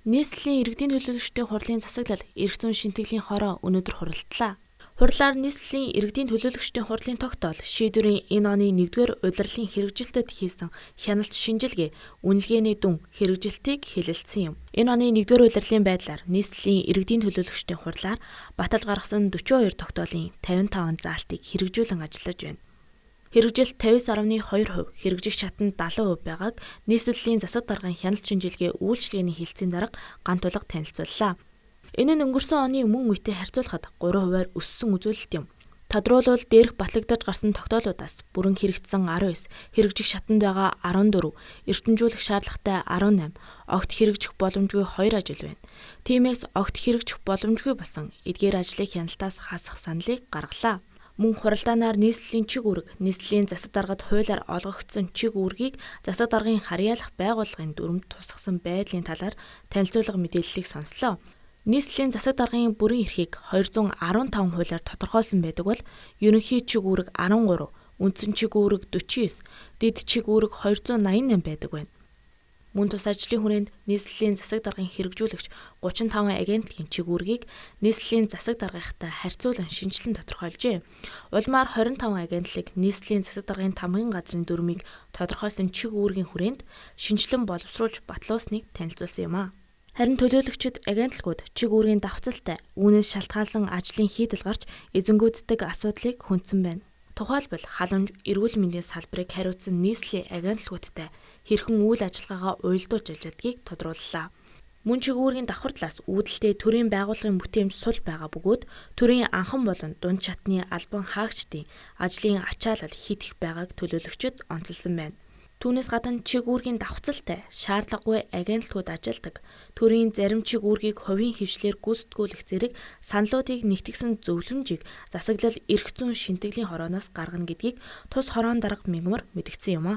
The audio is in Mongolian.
Нийслэлийн иргэдийн төлөөлөгчдийн хурлын засаглал эрх зүйн шинтгэлийн хороо өнөөдөр хуралдлаа. Хурлаар нийслэлийн иргэдийн төлөөлөгчдийн хурлын тогтоол шийдвэрийн энэ оны 1-р улирлын хэрэгжилтэд хийсэн хяналт шинжилгээ, үнэлгээний дүн хэрэгжилтийг хэлэлцсэн юм. Энэ оны 1-р улирлын байдлаар нийслэлийн иргэдийн төлөөлөгчдийн хурлаар баталж гаргасан 42 тогтоолын 55 заалтыг хэрэгжүүлэн ажиллаж байна. Хэрэгжилт 59.2%, хэрэгжих шатанд 70% байгааг нийслэлийн засаг даргын хяналт шинжилгээ үйлчилгээний хэлтсийн дарга Гантулга танилцууллаа. Энэ нь өнгөрсөн оны мөн үетэй харьцуулахад 3%-аар өссөн үзүүлэлт юм. Тодруулбал дээрх батлагдаж гарсан тогтоолуудаас бүрэн хэрэгжсэн 19, хэрэгжих шатанд байгаа 14, эрчимжүүлэх шаардлагатай 18, огт хэрэгжих боломжгүй 2 ажил байна. Тиймээс огт хэрэгжих боломжгүй болсон эдгээр ажлыг хяналтаас хасах саналыг гаргалаа. Мөн хуралдаанаар нийслэлийн чиг үүрэг, нийслэлийн засаг даргад хуулиар олгогдсон чиг үүргийг засаг даргын харьяалах байгууллагын дүрэмд тусгасан байдлын талаар танилцуулга мэдээллийг сонслоо. Нийслэлийн засаг даргын бүрэн эрхийг 215 хуулиар тодорхойлсон байдаг бол ерөнхий чиг үүрэг 13, үндсэн чиг үүрэг 49, дэд чиг үүрэг 288 байдаг байна. Мөн тус ажлын хүрээнд нийслэлийн засаг даргын хэрэгжүүлэгч 35 агентлагийн чиг үүргийг нийслэлийн засаг даргынхтай харьцуулан шинэчлэн тодорхойлжээ. Улмаар 25 агентлаг нийслэлийн засаг даргын тамгын газрын дүрмийг тодорхойлсон чиг үүргийн хүрээнд шинэчлэн боловсруулж батлуулсныг танилцуулсан юм а. Харин төлөөлөгчид агентлагууд чиг үүргийн давхцалтай үүнээс шалтгаалсан ажлын хийдэл гарч эзэнгүүддэг асуудлыг хүндсэн байна. Тухайлбал халамж, эрүүл мэндийн салбарыг хариуцсан нийслэлийн агентлагуудтай хэрхэн үйл ажиллагаагаа уялдуулж ажилладгийг тодрууллаа. Мөн чиг үүргийн давхар талаас үүдэлтэй төрийн байгууллагын бүтээмж сул байгаа бөгөөд төрийн анхан болон дунд шатны албан хаагчдын ажлын ачаалал хит их байгааг төлөөлөгчид онцолсон байна. Түүнээс гадна чиг үүргийн давхцалтай шаардлагагүй агентлагууд ажилладаг. Төрийн зарим чиг үүргийг хувийн хвшлээр гүйцэтгүүлэх зэрэг саналуудыг нэгтгсэн зөвлөмжийг засаглал эрх зүйн шинтгэлийн хорооноос гаргана гэдгийг тус хороон дарга Мягмар мэдгдсэн юм а.